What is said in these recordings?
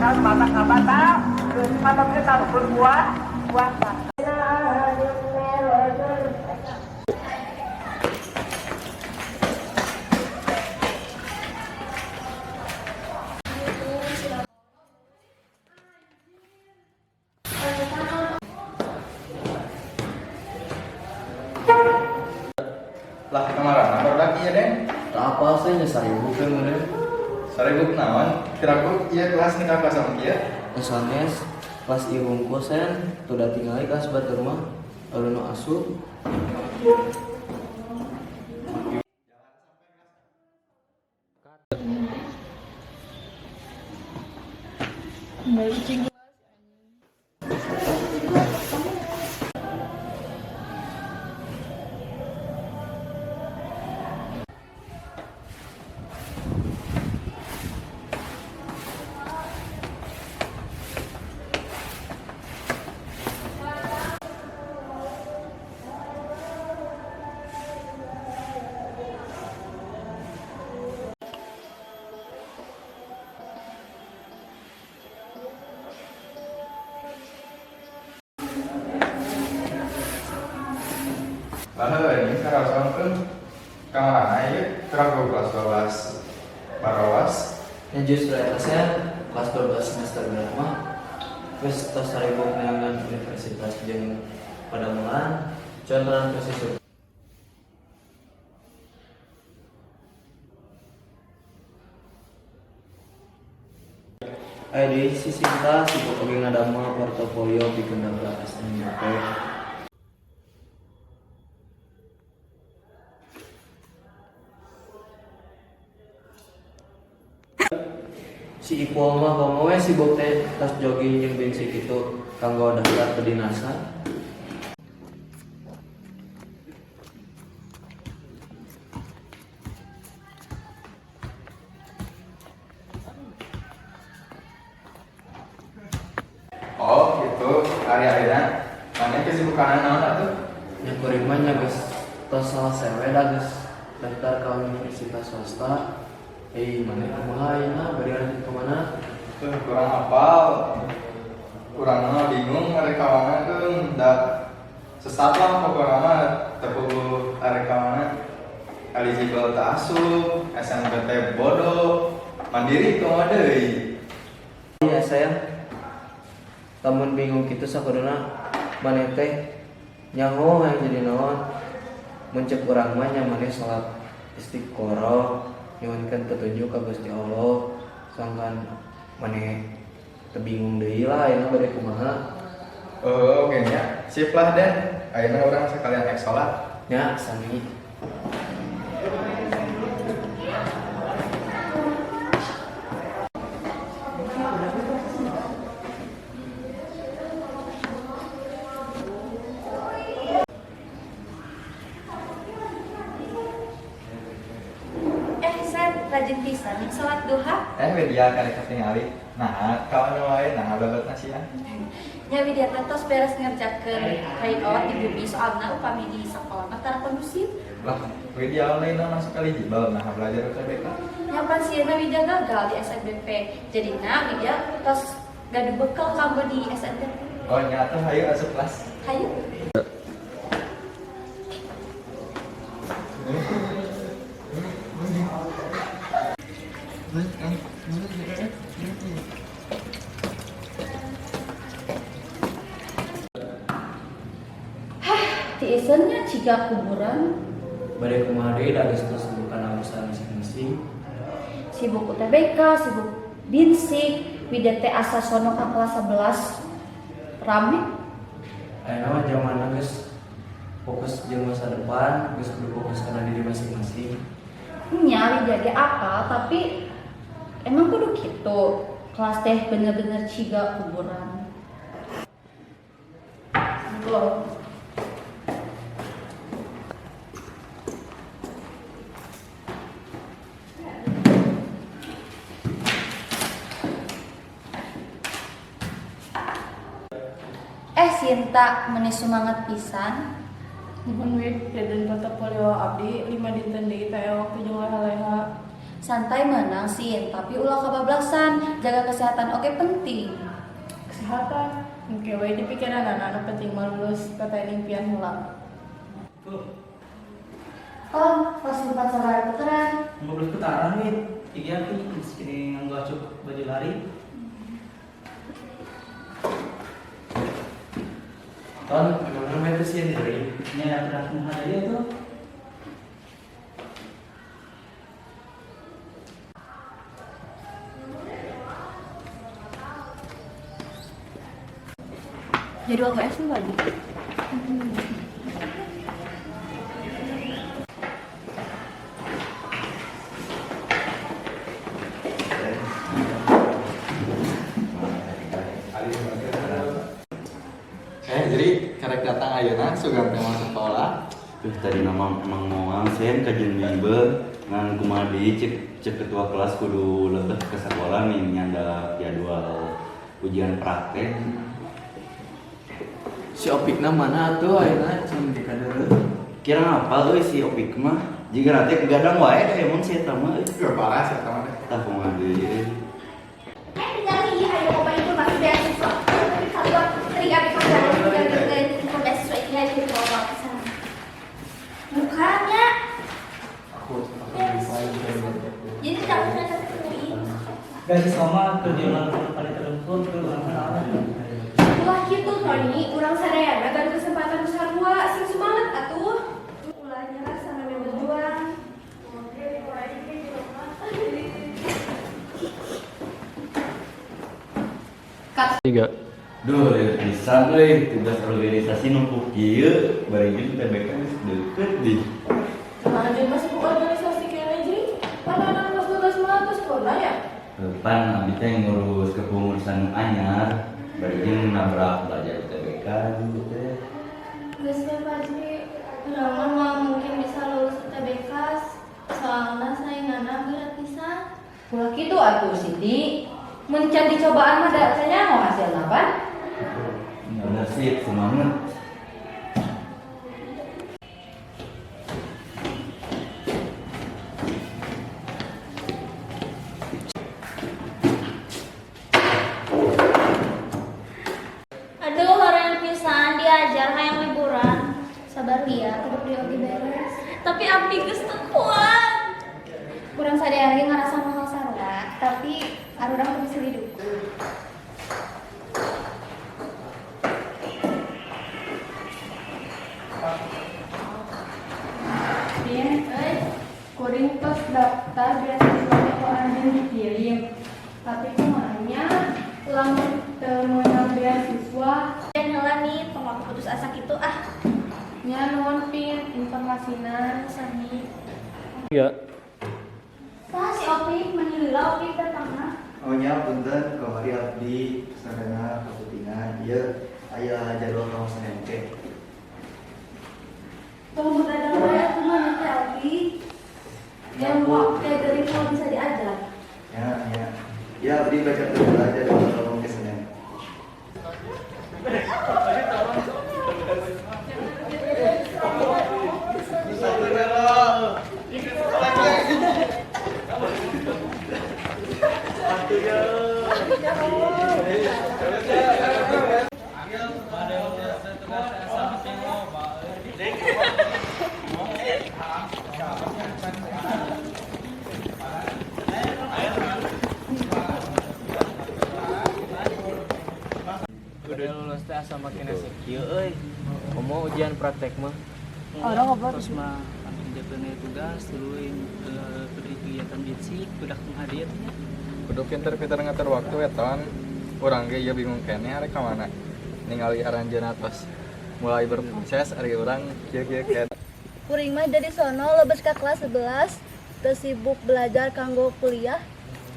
Mata kabata, mata kita berbuat puasa. Lah, kemana barudak ieu, Den? Tak apa, saya nya 1000 kan meureun. 1000 naon? Kira-kira ieu kelas nih kelas sama kieu. Sanes kelas ieu hungkul, Sen, tuh da tingali kelas batur mah anu nu asup. Lah heuh, ini karaoskeun kamarana ieu kira kelas 12 barawas. Ya justru eta, Sen, kelas 12 semester genep mah geus tos 1000 neangan universitas jeung padamelan contohan posisi. Aya deui si Sinta sibuk oge ngadamel portofolio pikeun daftar SNBP. Si Ipul mah komo we sibuk teh tos jogging jeung bensin kitu kanggo daftar kedinasan. Oh, gitu. Ari-arina maneh kesibukan naon atuh? Nya kuring mah nya geus tos selesai we da geus daftar ka universitas swasta. Eh, maneh kumaha ayeuna, bade lanjut ka mana? Tuh, kurang apal. Kurang mah bingung arek ka mana tuh, da sesat lah pokoknya mah teu puguh arek ka mana. Eligible teu asup, SNPT bodoh, mandiri kumaha deui. Iya, sayang. Lamun bingung kitu sakuduna maneh teh nyaho hayang jadi naon. Mun ceuk urang mah nya maneh salat istiqoroh nyuhunkeun petunjuk ka Gusti Allah sangkan maneh teu bingung deui lah ayeuna bade kumaha. Oh, oke nya. Sip lah, Den. Ayeuna urang sekalian ek salat. Nya sami. Eh, Sen, rajin pisan nih sholat duha. Eh, Widya karek katingali. Nah, kawan wae nah babat nasian. Nya Widya teh tos beres ngerjakeun tryout di bumi, soalna upami di sekolah mah tara kondusif. Lah, Widya lain masuk eligible nah belajar UTBK. Nya pan sieuna Widya gagal di SNBP. Jadina Widya tos gaduh bekal kanggo di SNBP. Oh, nya atuh hayu asup kelas. Hayu. Hah, tiiseun nya ciga kuburan. Bade kumaha deui da geus tos bukan urusan masing-masing. Sibuk UTBK, sibuk binsik, Widya teh asa sono ka kelas 11 rame. Ayeuna mah zamanna geus fokus jeung masa depan, geus kudu fokus kana diri masing-masing. Nya Widya ge apal, tapi emang kudu kitu. Kelas teh bener-bener ciga kuburan. Belum. Eh, Sinta, meni semangat pisan. Nuhun, Wid, dan portofolio abdi 5 dinten deui teh waktu jeung leha-leha. Santai menang sih, tapi ulah kebablasan. Jaga kesehatan oge penting. Kesehatan, engke we dipikiran anu penting mah lulus PTN impian heula. Tuh, Oh, pas empat sabaraha putaran. 15 putaran nih. Tiga tuh, kini nganggo acuk baju lari. Ton, emang itu sih dari Ini ada langsung ada dia tuh. Jadwal US tuh lagi. Jadi karek datang ayeuna sugan teh masuk sekolah. Tuh tadi nama emang moal sen kajian bimbel ngan kumaha deui cek cek ketua kelas kudu lebet ke sekolah nih nyanda jadwal ujian praktek. Si Opikna mana tuh ayeuna can di kadeureuh. Kira ngapal euy si Opik mah. Jiga nanti kegadang wae da emang si eta mah euy. Gak parah sih eta mah teh. Tah kumaha deui euy. Tinggal iya ayo coba informasi beasiswa. Tapi kalau sering abis makan info beasiswa ini aja di bawah ke sana. Mukanya. Jadi kalau ternyata UI. Beasiswa mah ke dia langsung pada telepon ke orang mana. Ulah gitu Tony, urang sadayana gaduh kesempatan sarua, sing semangat atuh. Ulah nyerah sama berjuang. Duh, lieur pisan euy tugas organisasi numpuk kieu bari jeung UTBK geus deukeut di. Nah, jadi masuk ke organisasi kayaknya jadi mana anak kelas 12 mah terus pernah ya? Pan abdi teh ngurus kepengurusan nu anyar bari jeung nabrak belajar UTBK gitu teh. Geus we Fajri, urang mah moal mungkin bisa lulus UTBK soalna sainganna berat pisan. Ulah kitu atuh Siti. Mun can dicobaan mah da can nyaho hasilna pan. Bener sih, semangat. Aduh, hoream pisan diajar hayang liburan. Sabar ya, kudu di oge beres. Tapi abdi geus teu kuat. Kurang sadar lagi ngerasa mahal sarua, tapi arurang tuh bisa didukung. Pin, euy, kuring tos daftar beasiswa ku anjeun dikirim. Tapi kumaha nya lamun teu meunang beasiswa? Dan heula nih, tong aku putus asa kitu ah. Nya nuhun Pin informasina. Sami. Iya. Saha si Opik, mani heula Opik datangna. Oh nya punten kamari abdi sarana kaputingan ieu aya jadwal kawasan MK. Tong begadang wae atuh mah teh Opik. Yang mau kayak geuring mau bisa diajar. Ya, ya. Ya abdi baca dulu aja jadwal kamu ke Senin. Udah lulus teh asa makin asa kieu euy. Komo ujian praktek mah. Orang ngobrol terus mah kerjakeun tugas tuluy kegiatan bitsi budak hadir nya. Kudu pinter-pinter ngatur waktu ya ton. Urang ge ieu bingung keneh arek ka mana. Ningali aranjeunna tos mulai berproses ari urang kieu-kieu keneh. Kuring mah jadi sono lebet ka kelas 11 teu sibuk belajar kanggo kuliah.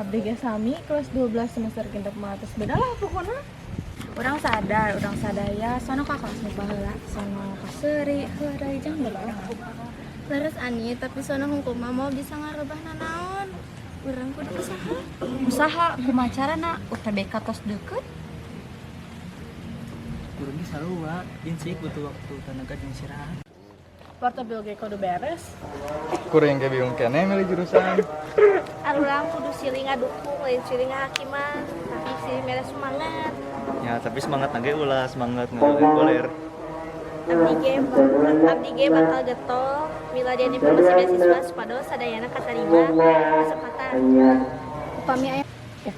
Abdi ge sami kelas 12 semester genep mah tos beda lah pokona. Urang sadar, urang sadaya sono ka kelas nu baheula, sono kaseuri, heureuy jeung beberapa. Leres Ani, tapi sono hungkul mah moal bisa ngarubah nanaon. Urang kudu usaha. Usaha kumaha carana UTBK tos deukeut? Kurangnya sarua, jeung sih butuh waktu tenaga jeung istirahat. Portable ge kudu beres. Kuring ge bingung keneh milih jurusan. Arurang kudu silih ngadukung, lain silih ngahakiman, tapi silih mere semangat. Ya, tapi semangat ge ulah semangat ngagoler. Abdi ge bakal getol milarian informasi beasiswa supados sadayana katarima kesempatan.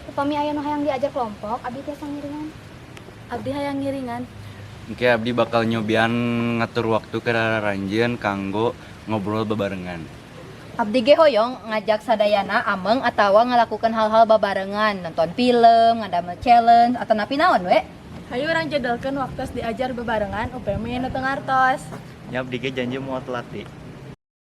Upami aya nu hayang diajar kelompok, abdi tiasa ngiringan. Abdi hayang ngiringan. Engke abdi bakal nyobian ngatur waktu ke ranjeun kanggo ngobrol bebarengan. Abdi ge hoyong ngajak sadayana ameng atawa ngalakukan hal-hal babarengan, nonton film, ngadamel challenge, atau napi naon we. Hayu urang jadwalkeun waktu diajar bebarengan upami nu teu ngartos. Nya, abdi ge janji moal telat deui.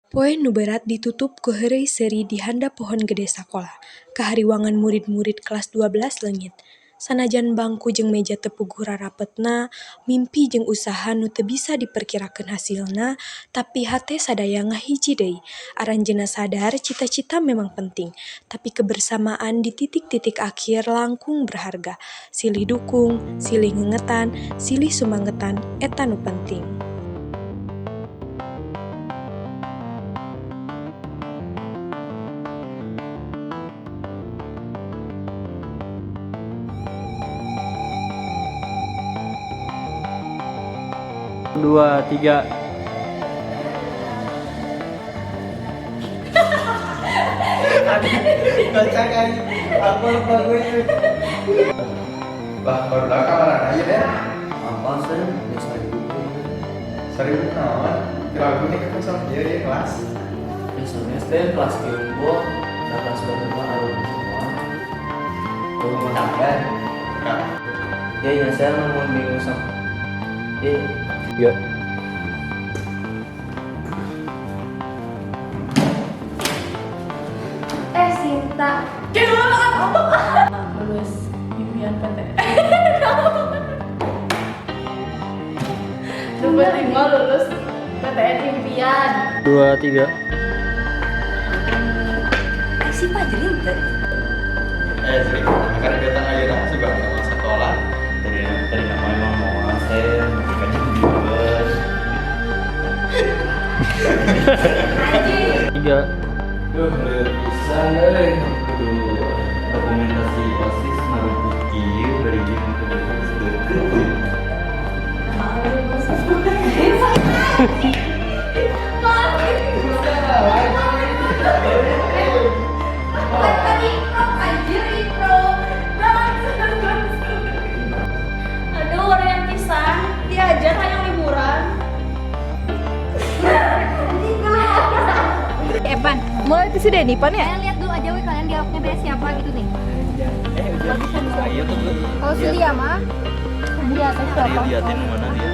Poe nu berat ditutup ku heureuy seuri di handap pohon gede sakola. Kahariwangan murid-murid kelas 12 leungit. Sanajan bangku jeung meja teu puguh rarapetna, mimpi jeung usaha nu teu bisa diperkirakeun hasilna, tapi hate sadaya ngahiji deui. Aranjeunna sadar cita-cita memang penting, tapi kebersamaan di titik-titik akhir langkung berharga. Silih dukung, silih ngengetan, silih sumangetan, eta nu penting. Dua, tiga. Kocak kan, apa lupa gue itu. Bah, baru dah kabaran aja deh. Apa sih? Ya 1000. 1000 naon? Kira gue nih ketemu sama dia di kelas. Ya sanes teh kelas kieu, da kelas baru mah alumni semua. Tuh kan. Nah, Ya, saya mau bingung sama. Ya, Ya. Eh, Sinta. Lulus impian PTN. Nu penting mah lulus PTN impian. Dua, tiga. Si Fajrin teh. Eh, Zri, akan datang aja dah, juga sama sekolah. Tadi tadi nama emang moal sen, kajian bimbel. Tiga. Duh, lieur pisan euy. Kudu dokumentasi OSIS marubuh kieu bari bingung kudu deukeut. Tadi improv anjir, improv. Aduh, hoream pisan, diajar hayang liburan. Evan, mulai ke si Denny pan ya? Kalian lihat dulu aja we kalian dialognya beres siapa gitu nih. Eh, udah. Ayo tuh. Kalau si Lia mah dia atau Tadi siapa? liatin mana dia?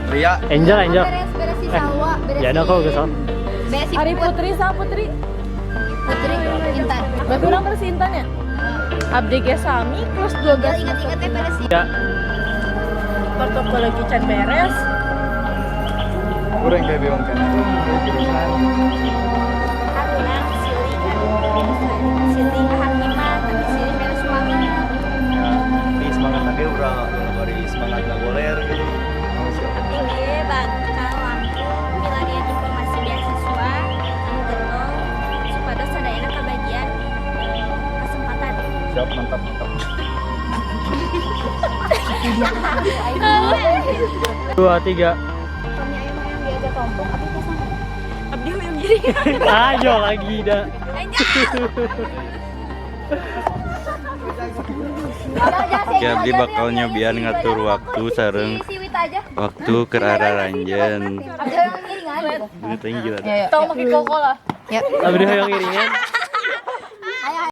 Ria, Angel, Angel. Beres beres si Salwa, beres Ya ada si kok kesal. Beres si Ari Putri sama Putri. Putri Intan. Berarti urang beres Intan ya? Abdi ge sami kelas 12. Ya ingat-ingat teh beres si Ya. Protokol lagi can beres. Kurang kayak bingung kan. Jurusan. Arurang silih silih ngahakiman, tapi silih mere semangat. Tapi semangat lagi urang bari semangat ngagoler gitu. Abdi ge bakal langkung milarian informasi beasiswa anu getol supados sadayana kabagian kesempatan. Siap, mantap, mantap. Dua, tiga. Kami aya nu hayang diajak kelompok abdi tiasa Abdi hoyong ngiringan. Ayo lagi dah. Oke, abdi bakal nyobian ngatur waktu sareng Si Wita aja. waktu ke arah ranjeun. Abdi hayang ngiringan gitu. Ini teh gila. Ya, ya. Tong make koko lah. Ya. Abdi hoyong ngiringan.